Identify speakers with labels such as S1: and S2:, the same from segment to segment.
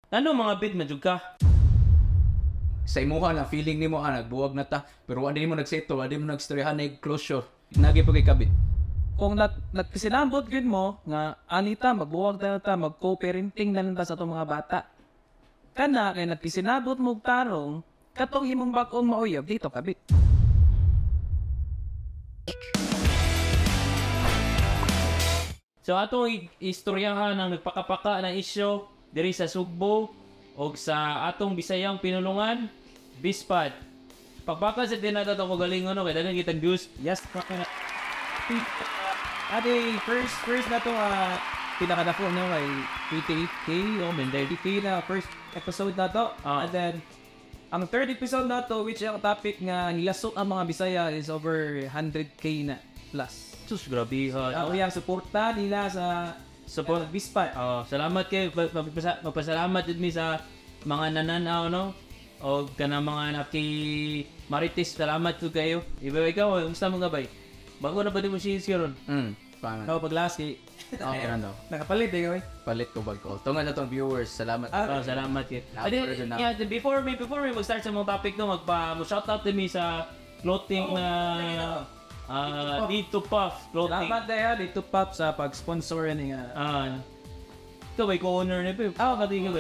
S1: Ano mga bit man jud ka?
S2: Sa imuha na feeling nimo, ah, nagbuwag na ta, pero wa mo nagsettle, wa mo nagstoryahan na closure. Nagi pa kay kabit.
S3: Kung nagkasinabot gyud mo nga anita magbuwag na ta, mag co-parenting na lang ta sa atong mga bata. Kana kay nagkisinabot mo og tarong katong imong bag-ong mauyab dito kabit.
S1: So atong istoryahan ang nagpakapaka na isyu diri sa Sugbo og sa atong Bisayang pinulungan, Bispad. Pagpaka sa dinata to kagalingon no kay daghan kitang views.
S3: Yes, Ate, first first na to, pinakadako no kay 28K o 30K na first episode na to. And then ang third episode na to, which ang topic nga nilasok ang mga Bisaya, is over 100K na plus.
S1: Sus, grabe ha.
S3: Ang iyang suporta nila sa
S1: Support.
S3: Bispad.
S1: Oh, salamat kay magpasalamat jud mi sa mga nananaw no. O kanang mga naki Marites, salamat jud kayo. Iba ikaw, kumusta mo nga bay? Bago na ba di mo siya karon?
S2: Paano?
S3: Ikaw pag last kay
S2: Okay ran daw.
S3: nakapalit eh kay.
S2: Palit ko bag ko. Tunga sa tong viewers, salamat.
S1: Oh, salamat kay.
S2: Lahat
S1: Adi,
S2: pero na.
S1: yeah, before me mag-start sa mga topic no, magpa mo shout out mi sa clothing na Need to Puff clothing.
S3: Salamat dahil dito pop sa pag-sponsor ni nga.
S1: Ikaw ba co-owner ni Pep? Ah, kati ka ba?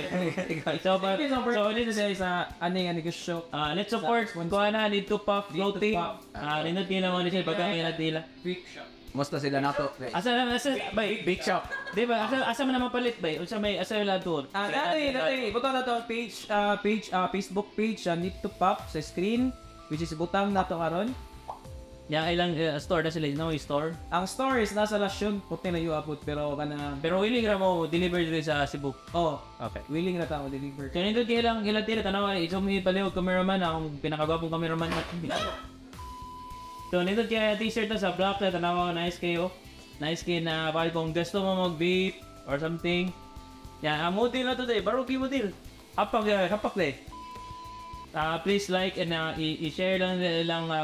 S1: So, but, so,
S3: dito siya sa ani nga negosyo.
S1: Let's support kuha na Need to Puff
S3: Need to
S1: clothing.
S3: Puff.
S1: Nindot kayo naman siya pagka na nila.
S3: Big shop.
S2: Musta sila nato?
S1: Asa na asa bay?
S2: Big shop.
S1: Di ba asa man naman palit bay? Unsa may asa yung lahat?
S3: Dati, butang na to ang page, Facebook page, Need to Pop sa screen, which is butang na to karon.
S1: Ya ilang store na sila, no store.
S3: Ang store is nasa Lasyon, puti na yung abot, pero kana,
S1: Pero willing ra mo deliver diri sa Cebu.
S3: Oh,
S1: Okay.
S3: willing na tao deliver.
S1: So nindot kayo lang ilang tira tanawa iso mi palihog cameraman akong pinakagwapong cameraman. So nindot kaya t-shirt na sa black na tanawa, nice kayo. Nice kayo na pare kung gusto mo mag-vape or something. Yan, ang model na to day, barugi model. Hapak hapak day. Please like and i-share lang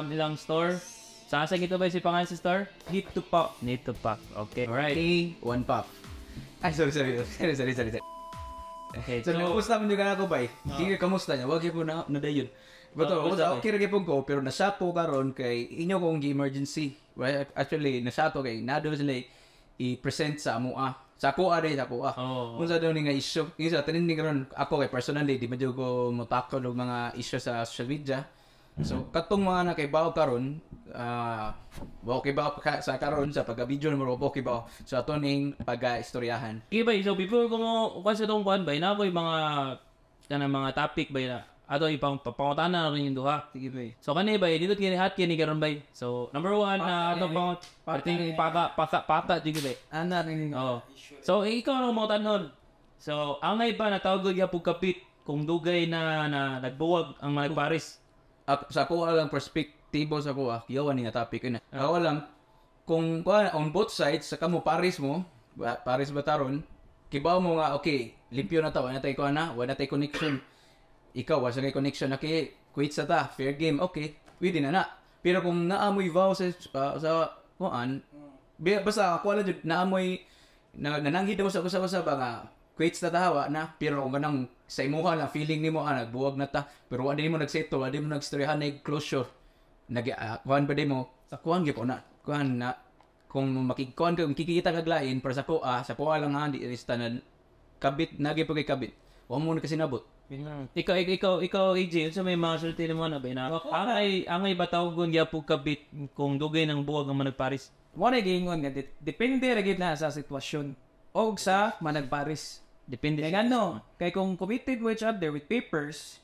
S1: ilang store. Sa asa gito ba si pangalan sa store?
S3: Need to Pop.
S1: Need to Pack. Okay. Alright.
S2: K, one puff. Ay, sorry, sorry, sorry, sorry, sorry, sorry.
S1: Okay.
S2: So, kamusta man yung ako bay? Sige, kamusta niya? Wag po na nadayon. Bato,
S1: Oh,
S2: kamusta?
S1: kamusta,
S2: Okay ra gyud ko, pero nasapo karon kay inyo kong gi-emergency. Well, actually, nasato kay nado sila i-present sa amoa. Sa ako ari sa ako.
S1: Oh.
S2: Unsa daw ni nga issue? Isa tanin ni karon ako kay personally di man jud ko motakol og mga issue sa social media. So katong mga nakaibaw karon, wa kay baw ka, sa karon sa pagka-video na mo kay baw. So ato ning pagka-istoryahan.
S1: Okay ba, so before ko mo kuan sa tong kuan ba, na ko yung mga kanang mga topic ba na ato ipang pangutana na rin yung duha.
S3: Sige ba.
S1: So kani ba, dito kini hot kini karon bay. So number one na ato pang parting paka paka paka jud ba.
S3: Ana rin nga.
S1: Oh. So ikaw ang mga tanon. So angay ba natawag gyud kapit kung dugay na na nagbuwag ang mga Paris?
S2: Sa ako lang perspektibo sa ako, yawan ni nga topic ina. Ako lang kung kuan on both sides sa kamo Paris mo, ba, Paris ba taron, kibaw mo nga okay, limpyo na ta, wala tay kuan na, wala tay connection. Ikaw wa sa kay connection, okay, quit sa ta, fair game, okay, pwede na na. Pero kung naamoy vow sa sa kuan, basta ako lang jud naamoy na nananghid mo sa usa-usa ba nga quits na tahawa na, pero kung ganang sa imuha na feeling nimo, ah, nagbuwag na ta, pero wa mo nagsettle, wa mo nagstoryahan na closure, nag kuan pa mo sa kuan gyud ko na kuan na kung makikuan ka, kung kikita kag lain para sa kuha, sa kuha lang ha, di rista na kabit nagi pa kay kabit, wa mo na kasi nabot.
S1: Ikaw AJ, unsa may mga sulti nimo na ba na angay ba tawgon gyapon kabit kung dugay ng buwag ang managparis?
S3: Mo na giingon nga depende ra gyud na sa sitwasyon og sa managparis.
S1: Depende.
S3: Kay ngano, kay kung committed mo each other with papers,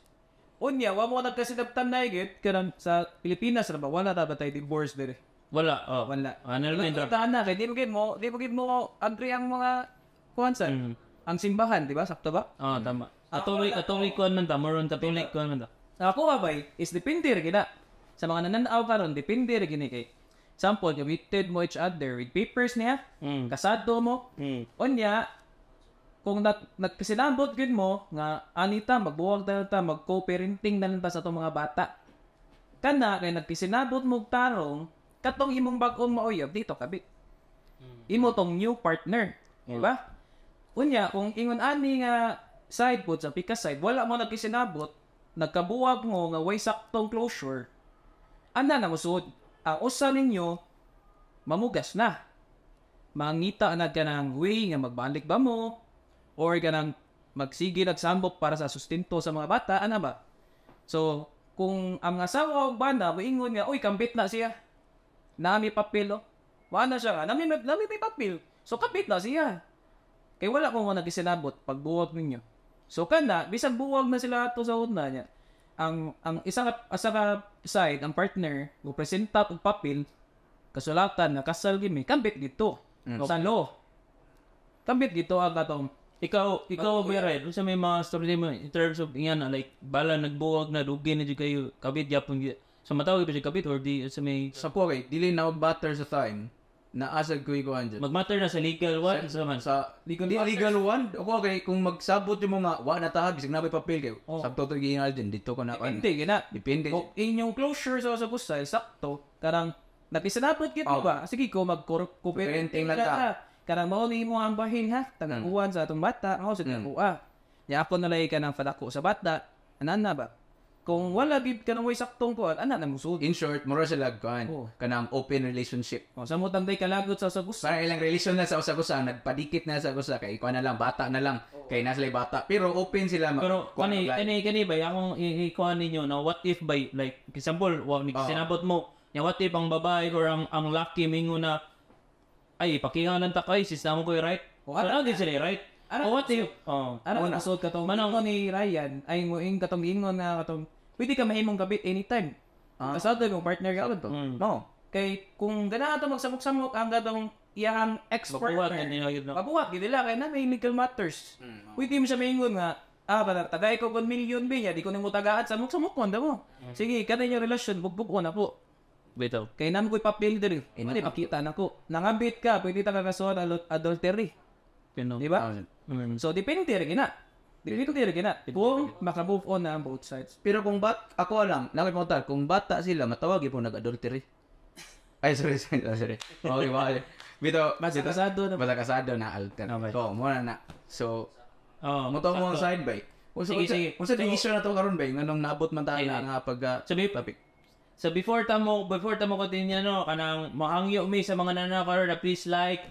S3: unya wa mo nagkasinabtan na gyud karon sa Pilipinas ra ba wala ta ba tay divorce dire?
S1: Wala, oh.
S3: Wala.
S1: Ano lang yung
S3: Wala na kay di mo gyud mo agree ang mga kuan sa ang simbahan, di ba? Sakto ba?
S1: Oh, tama. Katolik kuan man ta, moron Katolik kuan man ta.
S3: Ako ba bay is depende ra gyud na. Sa mga nananaw karon depende ra gyud ni kay sample committed mo each other with papers niya, kasado mo, unya kung nagkasinabot gyud mo nga anita magbuwag na ta, mag co-parenting na lang ta sa atong mga bata. Kana kay nagkisinabot mo og tarong katong imong bag-ong mauyab dito kabit. Imo tong new partner, di ba? Unya kung ingon ani nga side po, sa pika side, wala mo nagkisinabot, nagkabuwag mo nga way saktong closure, ana na musud. Ang usa ninyo, mamugas na. Mangita na ka ng way nga magbalik ba mo, or kanang magsige nagsambok para sa sustento sa mga bata, ana ba? So, kung ang asawa o bana, moingon nga, uy, kambit na siya. Nami papel, oh. Wala siya nga, nami, nami may papel. So, kambit na siya. Kay wala ko nga nagisinabot pagbuwag ninyo. So, kana, bisag buwag na sila ato sa una niya. Ang isa ka side, ang partner, mo presenta og papel, kasulatan nga kasal gimi, kambit dito. Sa law. Kambit dito ang katong
S1: Ikaw ba Red, unsa may mga story mo in terms of yan like bala nagbuwag na dugi na jud kayo kabit gyapon so matawag ba siya kabit or di sa may
S2: Sa po kay dili na matter sa time na asag ko ikuan dyan.
S1: Magmatter na sa legal what sa man
S2: Sa legal, di legal one, ako kay kung magsabot yung mga wa na tahag bisag na may papel kayo.
S3: Oh.
S2: Sabto to ginal din dito ko na kuan.
S3: Depende, gina.
S2: Depende.
S3: Kung inyong closure sa usay, sakto, karang nakisanapot gid
S2: Oh.
S3: ba? Sige ko mag
S2: Parenting lang ta.
S3: Karang mao ni mo ang bahin ha, tagakuan sa atong bata, ako sa taguan. Ya ako na lay ka ng falako sa bata, ana ba? Kung wala gid ka nang way saktong kuan, ana na musud.
S2: In short, mura sila kuan
S3: Oh.
S2: kanang open relationship.
S3: O sa mo tanday kalagot sa usay.
S2: Parang ilang relasyon na sa usa-usa, nagpadikit na sa usa kay kuan na lang bata na lang, kay nasa sila bata, pero open sila
S1: Pero
S2: kuan
S1: kani
S2: og
S1: kani kani ba akong ikuan ninyo na what if by like example wa ni sinabot mo nya what if ang babae or ang laki mingo na ay pakihanan ta kay sis namo ko right.
S3: O,
S1: O ano gid sila right?
S3: Ara-
S1: O what if oh
S3: Ana nasud katong manong ni Ryan ay mo ing katong ingon na katong pwede ka mahimong kabit anytime. Kasado mo partner ka to.
S2: No.
S3: Kay kung ganahan ta magsamok-samok ang katong iyang
S1: mabuhat
S3: ex-partner.
S1: na yun no.
S3: Mabuhat gid nila kay na may legal matters. Pwede mo siya maingon nga ah tagay ko 1 million ba niya di ko nimo tagaan samok-samok ko mo. Sige kada inyo relasyon bugbog ko na po.
S1: Bitaw.
S3: Kay namo ko'y papel diri. Ano ipakita nako. Nangabit ka pwede ta kakasuhan adultery,
S1: Pino.
S3: di ba?
S1: Mm.
S3: So depende rin gina. Depende rin gina. Kung maka-move on na ang both sides.
S2: Pero kung bat ako lang, nakipangtal, kung bata sila matawag po nag-adultery. Ay, sorry, sorry, sorry. Okay, bye. Bito,
S3: Basta kasado na.
S2: basta kasado na alter.
S1: Okay.
S2: So, mo na na. So,
S1: Oh,
S2: mo to mo ang side bay. Unsa
S1: Sige,
S2: unsa
S1: sige.
S2: unsa di issue na to karon bay nganong naabot man tayo
S1: Ay,
S2: na
S1: ay.
S2: nga pag
S1: So,
S2: topic.
S1: So before ta mo continue no kanang mahangyo mi sa mga nanakaroon na please like,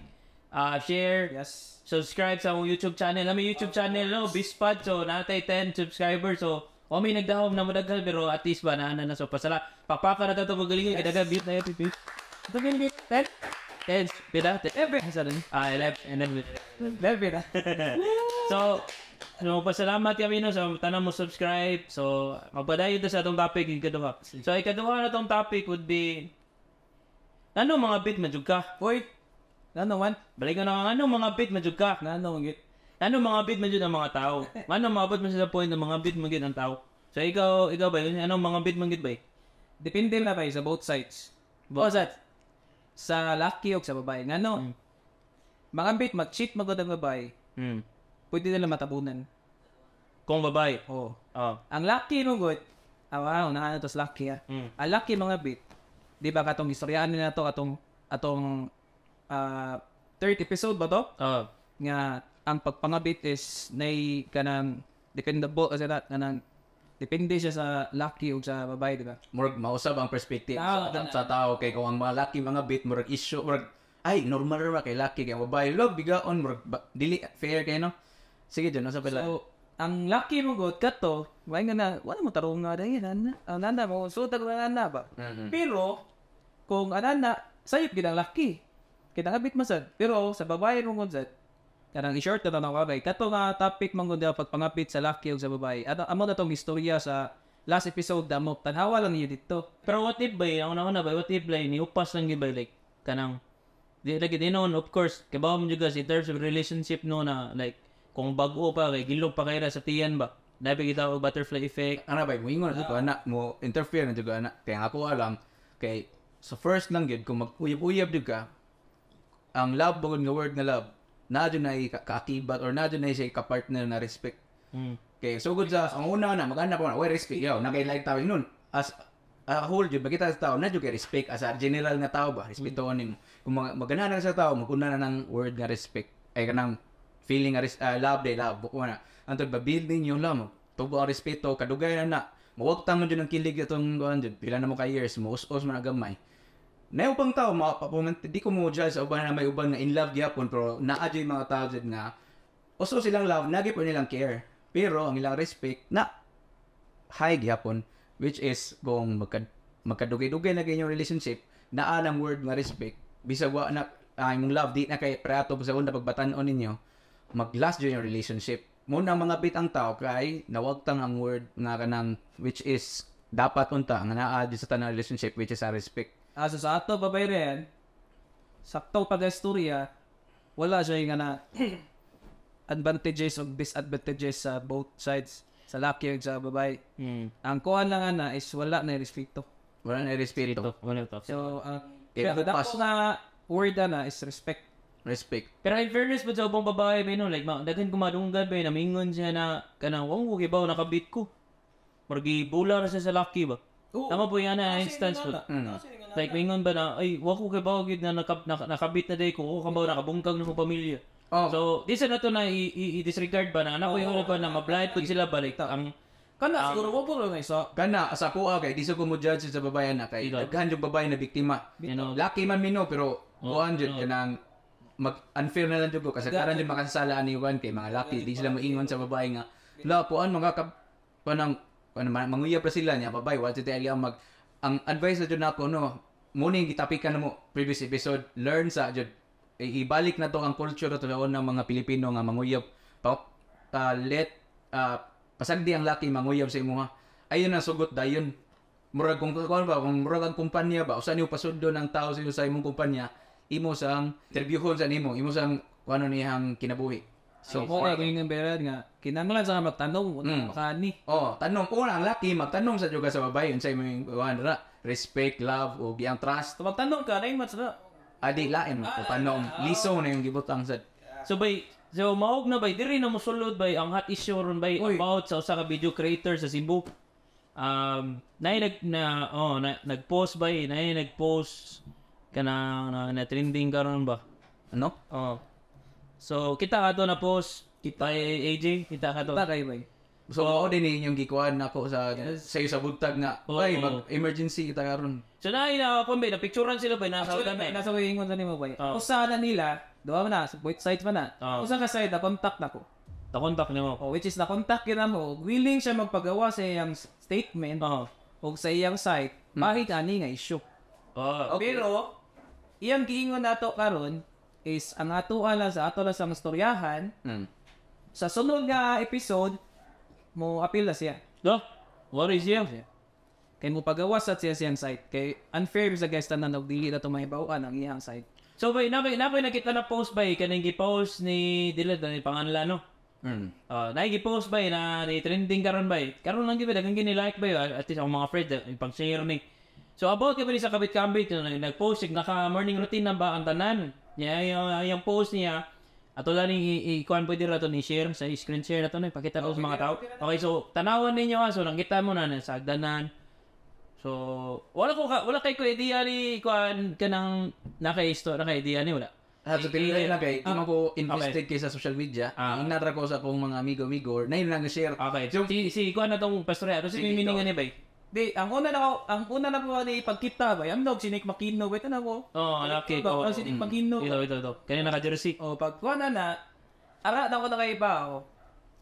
S1: share,
S3: Yes.
S1: subscribe sa among YouTube channel. Ami YouTube channel no, Bispad. So natay 10 subscribers. So o may nagdahom na madaghal pero at least ba naana na so pasala. Pakpaka na to magalingon kay daghang views na yun. Views.
S3: Ito gini 10
S1: 10 pila?
S3: 11 sa rin.
S1: Ah, 11 and then
S3: 11 na.
S1: So, pasalamat kami no sa tanan mo subscribe. So, magpadayon ta sa atong topic yung ikaduha. So, ikaduha na tong topic would be ano mga bit man jud ka?
S3: Uy. Nano man?
S1: Balikan na nga, ano mga bit man jud ka?
S3: Nano man gid.
S1: Ano mga bit man jud ang mga tao? Ano maabot man sa point ng mga bit man jud ang tao? So ikaw ba ano mga bit man jud ba?
S3: Depende na ba sa both sides. Both sides. Sa laki o sa babae. Ngano? Mga bit mag-cheat magod ang babae, pwede nila matabunan.
S1: Kung babae.
S3: Oo.
S1: Oh.
S3: Ang laki mo good, ah, wow, naano to sa laki ah. Ang laki mga bit, di ba katong istoryaan nila to atong atong third episode ba to?
S1: Oh.
S3: Nga ang pagpangabit is nay kanang dependable kasi that kanang depende siya sa laki o sa babae, di ba?
S2: Murag mausab ang perspective
S3: Tao,
S2: sa tao kay kung ang mga laki mga bit murag issue murag ay normal ra kay laki kay ang babae love bigaon murag dili fair kay no. Sige dyan, nasa pala.
S3: So, ang laki mo god kato, wala nga na, wala mo tarong nga dahil, ana, ang nana mo, so tag nana ba? Pero, kung anana, sayop gid ang laki. Kinangabit man sad. Pero, sa babae mo god sad, kanang i-short na lang ako kay kato nga topic man gud pagpangapit sa laki ug sa babae. Ato amo na tong istorya sa last episode damo tanhawa lang niyo dito.
S1: Pero what if ba, ang una ba, what if like, niupas lang gid ba, like, kanang, di lagi din noon, of course, kabaw mo juga in terms of relationship no na, like, kung bago pa, kay gilog pa kayo na sa tiyan ba, nabi kita og butterfly effect.
S2: Ana ba, moingon na jud ko ana, mo interfere na jud ko ana. Kaya ako alam kay sa first lang gyud kung mag-uyab-uyab jud ka, ang love bugod nga word nga love, naa jud na kaakibat or naa jud na siya ka-partner na respect. Kay sugod sa ang una na magana pa na, way respect yaw, na kay like tao nun. As a whole jud makita sa tao na jud kay respect as a general nga tao ba, respeto nimo. Kung magana na sa tao, maguna na ng word nga respect. Ay kanang feeling nga love day love buko na. Antod ba build ninyo lang mo. Tubo ang respeto kadugay na na. Mawagtang mo jud ang kilig itong kuan jud. Pila na mo ka years mo us man ang gamay. Na ubang tao ma di ko mo judge sa uban na may uban nga in love gyapon, pero naa jud mga tao jud nga uso silang love, nagi po nilang care. Pero ang ilang respect na high gyapon, which is kung magkadugay-dugay na kayong relationship, naa ng word nga respect, bisag wa na imong love di na kay preato sa una pagbatan-on ninyo, mag-last jud yung relationship. Muna mga bit ang tao kay nawagtang ang word nga kanang which is dapat unta nga naa jud sa tanang relationship, which is a respect.
S3: Ah, so sa ato babay rin, sakto pag-istorya, wala siya nga na advantages o disadvantages sa both sides, sa laki ug sa babae. Ang kuan lang ana is wala na respeto.
S2: Wala na respeto.
S1: Ito, wala to.
S3: So, ang
S2: Kaya
S3: kaya
S2: pas-
S3: dako nga word na is respect.
S2: Respect.
S1: Pero in fairness ba sa ubang babae, ba, no, like, daghan kumadunggan ba, namingon siya na, kanang, wang ko kibaw, nakabit ko. Margi, bula ra siya sa laki ba? Tama po yan na instance po. Like, mingon ba na, ay, wa ko kibaw gid na nakabit na day ko, ko kabaw nakabungkag na mong pamilya.
S2: Oh.
S1: So, di sa nato na i-disregard ba na, anak ko yung ba na ma-blind po sila ba, like, ang,
S3: Kana siguro ko po nga isa.
S2: Kana sa kuha kay di sa ko mo judge sa babae na kay daghan yung babae na biktima.
S1: You know,
S2: Laki man mino pero kuan jud kanang mag unfair na lang jud ko kasi karan jud makasala ani kuan kay mga laki di sila moingon sa babae nga la kuan mga ka kanang manguyab ra sila niya babae wa jud tayo mag ang advice na jud nako no mo ning gitapikan na mo previous episode, learn sa jud ibalik na to ang culture to ng mga Pilipino nga manguyab pa, let pasagdi ang laki manguyab sa imuha. Ayun ang sugot dayon. Murag kung kuan ba, kung murag ang kumpanya ba, usa niyo pasudlo ng tao sa sa imong kumpanya, imo sang interviewhon sa nimo, imo sang kuano niyang kinabuhi.
S3: So, ko kay yung berad nga kinahanglan sa magtanong kani.
S2: Oh, tanong una ang laki magtanong sa juga sa babae unsay imong kuan ra, respect, love o giyang trust.
S3: So magtanong ka na match na.
S2: Adi lain mo tanong, liso na yung gibutang sad.
S1: So bay, so maog na bay, diri na mosulod bay ang hot issue ron bay about sa usa ka video creator sa Cebu. Nay nag na oh na, nag-post bay, nay nag-post kanang na trending karon ba.
S2: Ano?
S1: Oh. So kita ka to na post kita AJ, kita ka to.
S3: Ta kay bay.
S2: So mao din inyong gikuan nako sa sayo sa buntag nga, ay mag emergency kita karon.
S1: So nay na kon bay, na picturean sila bay nasa
S3: Actually,
S1: na.
S3: nasa ko ingon sa nimo bay.
S1: Oh.
S3: Usa na nila, duha man na, sa both sides man na.
S1: Oh.
S3: Usa ka side na contact na ko.
S1: Na contact nimo.
S3: Oh, which is na contact gyud na mo, willing siya magpagawa sa iyang statement
S1: Oh.
S3: o sa iyang site, bakit ani nga issue.
S1: Oh.
S2: Okay.
S3: Pero iyang giingon nato karon is ang ato lang sa ato lang sa storyahan sa sunod nga episode mo appeal na siya.
S1: Do. What is here?
S3: Kay mo pagawas at siya siyang site. Kay unfair sa guys tanan og dili na to mahibaw-an ang iyang site.
S1: So bay, napay nakita na post bay kaning gi-post ni dili na ni panganlan no. Naay gi-post bay na ni trending karon bay. Karon lang gyud daghan gini like bay at least ang mga friend ipang-share ni. So about kay sa kabit-kambit na nag-post sig naka morning routine na ba ang tanan. Niya yung post niya ato lang ni i-kuan pwede ra to ni share sa screen share na to na ipakita ko sa mga tao. Okay, so tanawan ninyo ha. So nakita mo na sa hagdanan. So wala kay ko idea ni kuan kanang naka idea ni wala.
S2: Sa tinignan lang kay, di man ko invested kay sa social media. Ang nara ko sa akong mga amigo-amigo or na lang share.
S1: Okay. Si kuan na tong pastor ano si meaning ani bay?
S3: Di, ang una na po ni pagkita ba, ang dog si Nick Makino, wait na ko.
S1: Oh, alaki
S3: Ba,
S1: ko.
S3: ang si Nick Makino.
S1: Ito. Kani naka jersey.
S3: O pag kuha na na, ara na ko na kay ba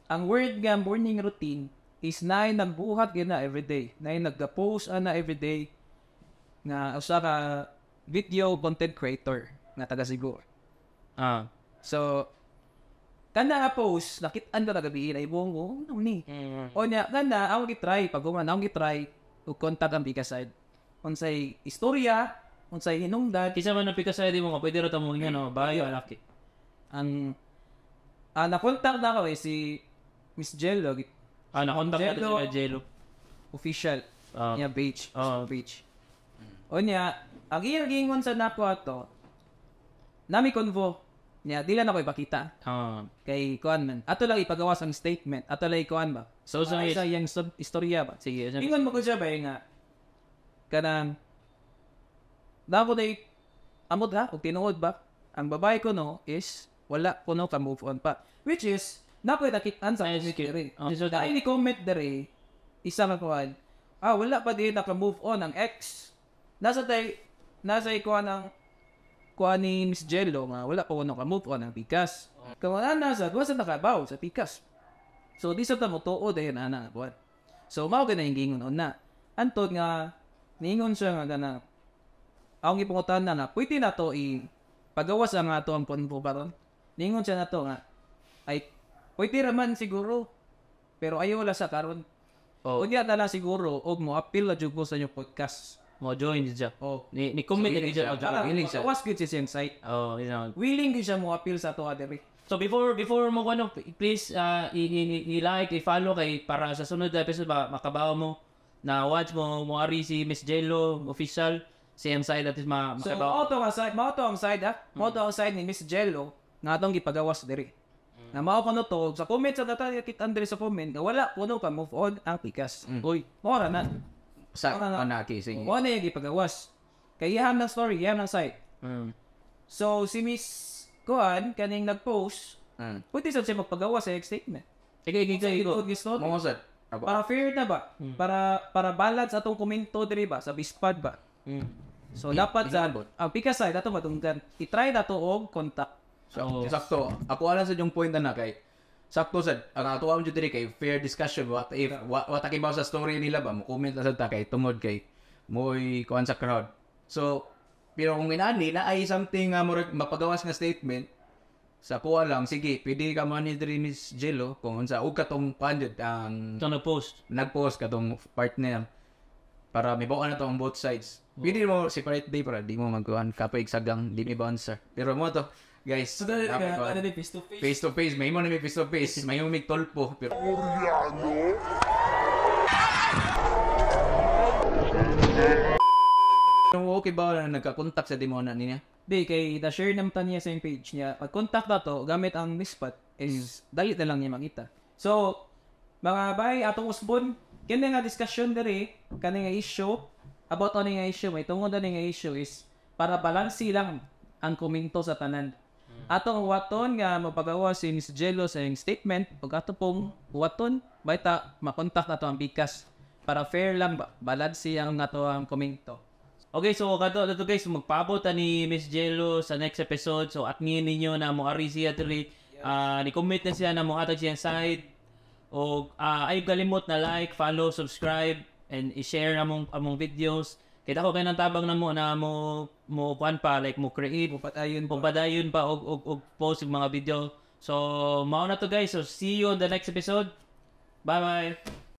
S3: Ang word nga morning routine is naay nagbuhat gyud na everyday. Naay nagga-post ana everyday nga usa ka video content creator nga taga Cebu.
S1: Ah.
S3: So kana nga post nakit-an na gabi na ibong ko ano ni. O niya kana ako gi-try pag human ako gi-try og contact ang Pika side. Unsay istorya, unsay hinungdan
S1: Kisa man na pika sa di mo nga pwede ra ta mo nga no, bayo alaki.
S3: ang na-contact na ako eh, si Miss Jello,
S1: Ah, na-contact na
S3: Jello.
S1: si Jello.
S3: official niya page, page. O niya, ang iyang giingon sa nako ato, nami convo, niya dili na ko ipakita kay kuan man. Ato lang ipagawas ang statement, ato lang ikuan ba.
S1: So sa
S3: Sa iyang istorya ba.
S1: sige, sa
S3: Ingon mo ko siya ba nga kanang dako day amot ha og tinuod ba ang babae ko no is Wala kuno ka move on pa. Which is, nakoy nakitaan sa
S1: Ay,
S3: comment
S1: sige.
S3: diri.
S1: Oh, so,
S3: Dahil ni comment diri, isa nga kuan, wala pa din naka-move on ang ex. Nasa tay, nasa ikuan ang kuan ni Miss Jello nga wala pa kuno ka move on ang pikas. Kung wala na sa, wala sa nakabaw sa pikas. So di sa ta mo tuo dayon ana nga kuan. So mao gyud na yung giingon una. Antod nga niingon siya nga gana akong gipangutan na nga pwede na to i pagawas ang ato ang konbo karon. Niingon siya na to nga ay pwede ra man siguro pero ayaw la sa karon.
S1: Oh.
S3: Unya na lang siguro og mo appeal na jud ko sa inyong podcast.
S1: Mo join siya.
S3: Oh.
S1: Ni comment
S2: Willing
S1: ni siya.
S2: siya.
S3: Para
S2: Willing siya.
S3: pagawas gyud siya siyang site.
S1: Oh, you know.
S3: Willing gyud siya mo appeal sa ato diri.
S1: So before before mo ano, please i-like, i-follow kay para sa sunod na episode ba makabaw mo na watch mo mo ari si Miss Jello official same side at is ma
S3: So
S1: makabaw.
S3: mao to ang side, mao to ang side ah. Mao to ang side ni Miss Jello nga atong gipagawas diri. Na mao kuno to sa comment sa data kita diri sa comment nga wala kuno ka move on ang pikas.
S1: Uy,
S3: Mao ra na.
S2: Sa
S3: Ano na?
S2: anaki sige.
S3: Mao na yung gipagawas. Kay iyaham ng story, iyaham ng side. So si Miss Kuan kaning nag-post, pwede sad siya magpagawas sa ex statement.
S1: Sige, sige, sige.
S3: Ito gusto.
S2: Mo sad. Ako.
S3: Para fair na ba? Para balance atong komento diri ba sa bispad ba? So dapat sa ang pikas side ato matunggan. I-try na to og contact.
S2: So, sakto. Ako alam sa yung point na kay sakto sad ang ato am jud diri kay fair discussion, what if what akibaw sa story nila ba mo comment lang sad ta kay tungod kay mo'y kuan sa crowd. So pero kung inani na ay something nga murag mapagawas nga statement sa kuha lang, sige, pwede ka man ni diri Miss Jello kung unsa ug katong kuan jud ang
S1: Ito nag-post.
S2: nagpost katong partner para may na to ang both sides. Pwede mo separate day para di mo magkuhan kapoy sagang di mi bouncer. Pero mo to guys,
S3: So,
S2: dapat kuhan.
S3: ano face to face.
S2: Face to face, may mo na may face to face, may mo may tolpo pero Pero okay ba na nagka-contact sa di mo na niya?
S3: Di kay na share naman niya sa yung page niya. Pag contact na to gamit ang mispat is dali na lang niya makita. So mga bay atong usbon kini nga discussion diri kani nga issue about ani nga issue may tungod ani nga issue is para balansi lang ang komento sa tanan. Atong waton nga mapagawa si Miss Jello sa iyang statement ug ato pong waton baita makontak nato ang bikas para fair lang ba balansi ang ato ang komento.
S1: Okay, so kato ato guys, magpaabot ta ni Miss Jello sa next episode. So at ngayon ninyo na mo ari siya diri, ni commit na siya na mo hatag siyang side. O ay kalimot na like, follow, subscribe and i-share among among videos. Kay dako kay nang tabang na mo mo kuan pa like mo create
S3: Patayon po.
S1: padayon pa og post og mga video. So mao na to guys. So see you on the next episode. Bye bye.